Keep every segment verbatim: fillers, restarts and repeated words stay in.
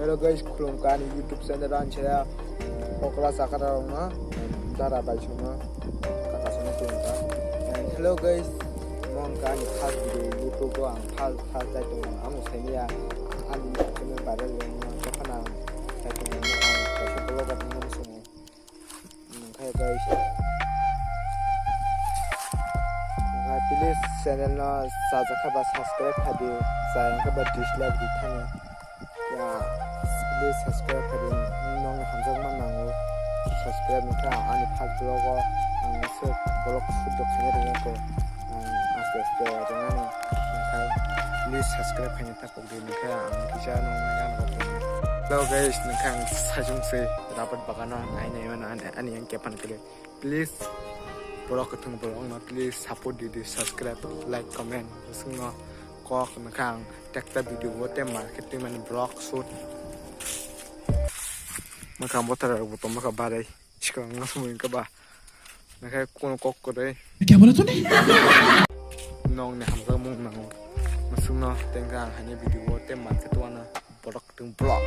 Hello guys, khulumkha ani YouTube channel o ang chaya okla chakra rokno dara bai songno kaka songno khulumkha. And hello guys, mo wngkha ani first video YouTube o ang first first jai tongo ang saimaya ani YouTube channel viral wngno jokhon ang jai tongo ang kaisa vlogger wngmani songo. Nokha guys. Nokha please channel no chajakha ba subscribe kha di, chayangkha ba dislike di thani. Ya, please subscribe kha di, nokni hamjakma nango. Subscribe nokha ani first vlog o ang se vlog shoot do khaina ringya ko. Ang aste aste ringani, nokha please subscribe khaina ta. Hello guys, nokha ang sajung se rabat bagano nai nai mano ani, ani yang kepan kele. Please, borok kwthwng borok no please support di di, subscribe, like, comment, sungno kok nokha ang tekta video bo te market twi mani vlog shoot. Makha botara rok bo tongma kha barai. Sikang ngasmui wngkha ba. Nakhai kuno kok kwrwi. Kya bola tune? Nokni hamjakmung nango. Masukno tengkha ang haini video o tei market wana borok tong vlog.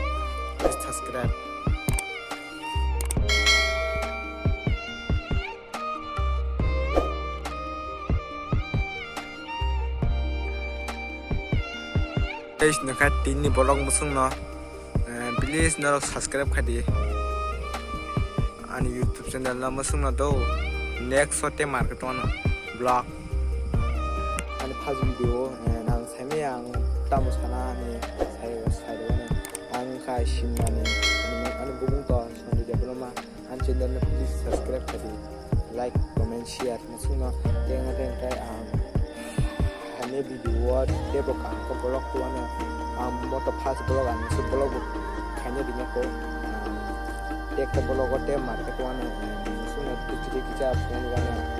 Please subscribe. Guys, nokha tini borok musungno, eh, please norok subscribe kha di. Ani YouTube channel no musungno do. Next o te market wano vlog. Ani first video, eh, nang saimaya ang tamo sana ani sai, sai rwani. Ang kha simnani, ani, ani bumung to Sanjay Debbarma. Ang channel no please subscribe kha di, like, comment, share, masukno tengna tengkhe ang haini video o tebo kaham khe vlog tuano. Ang moto first vlog ang se vlog bo khaina ringya ko. Ang tekta vlog o te market wano, masukno kichiri kicha phone wano.